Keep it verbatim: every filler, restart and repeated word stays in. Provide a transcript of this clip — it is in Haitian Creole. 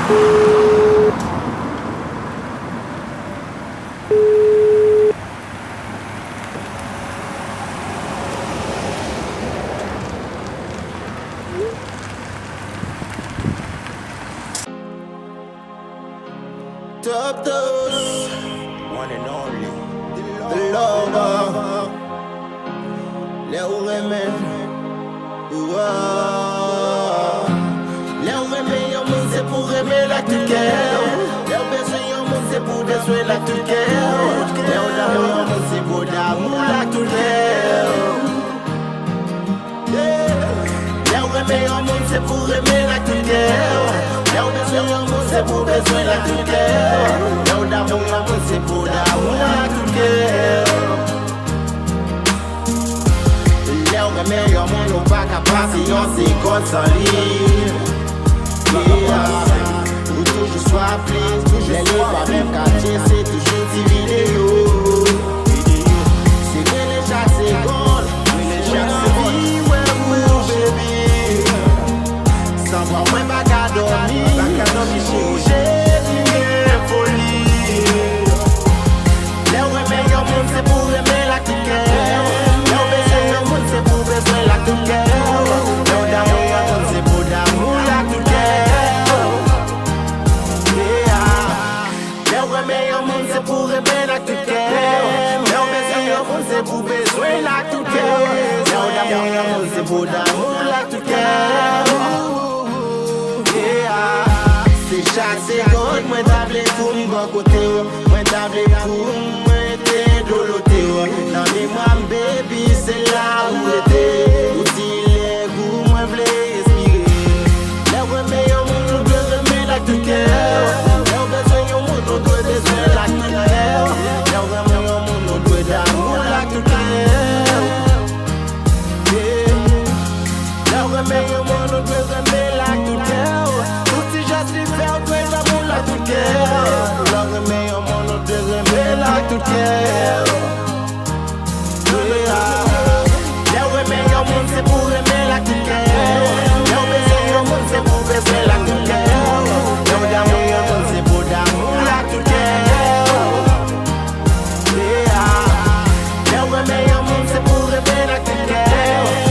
Top Dose. One and only. The Lover. Lè ou renmen. Lè ou renmen yon moun, se pou renmen l ak tout kè w. Lè ou bezwen yon moun, se pou bezwen l ak tout kè w. Lè ou damou yon moun, se pou damou l ak tout kè w. Lè w renmen yon moun, se pou renmen l ak tout kè w. Lè w bezwen yon moun, se pou bezwen l ak tout kè w. Lè w damou yon moun, se pou damou l ak tout kè w. Lè w renmen yon moun, ou pa ka pase yon segonn san li. Yeah. Ou toujou swaf li, lè li pa menm katye, se toujou ti videyo. Se rele chak segonn, rele chak segonn. Anvi wè ou, baby. San wè w mwen pa ka dòmi, si w cheri m gen foli. Lè w renmen yon moun, se pou renmen l ak tout kè w. Lè w bezwen yon moun, se pou bezwen l ak tout kè w. Lè w damou yon moun, se pou damou l ak tout kè w. Yeah. Lè w renmen yon moun, se pou renmen l ak tout kè w. Lè w bezwen yon moun, se pou bezwen l ak tout kè w. Lè w damou yon moun, se pou damou l ak tout kè w. Yeah. Se chak segonn mwen ta vle pou m bò kote w. Mwen ta vle pou m rete do lote w. Nan memwa m, baby, se la ou rete. Ou di lè gou mwen vle respire. Lè w renmen yon moun, ou dwe renmen l ak tout kè w. Lè w bezwen yon moun, ou dwe bezwen l ak tout kè w. Lè w renmen yon moun, ou dwe damou l ak tout kè w. Yeah. Lè w renmen yon moun, ou dwe renmen l ak tout kè w. Tout ti jès li fè, ou dwe damou l ak tout kè w. Lè w renmen yon moun, ou dwe renmen l ak tout kè w. Lè w renmen yon moun, se pou renmen l ak tout kè w. Lè w bezwen yon moun, se pou bezwen l ak tout kè w. Lè w damou yon moun, se pou damou l ak tout kè w. Lè w renmen yon moun, se pou renmen l ak tout kè w.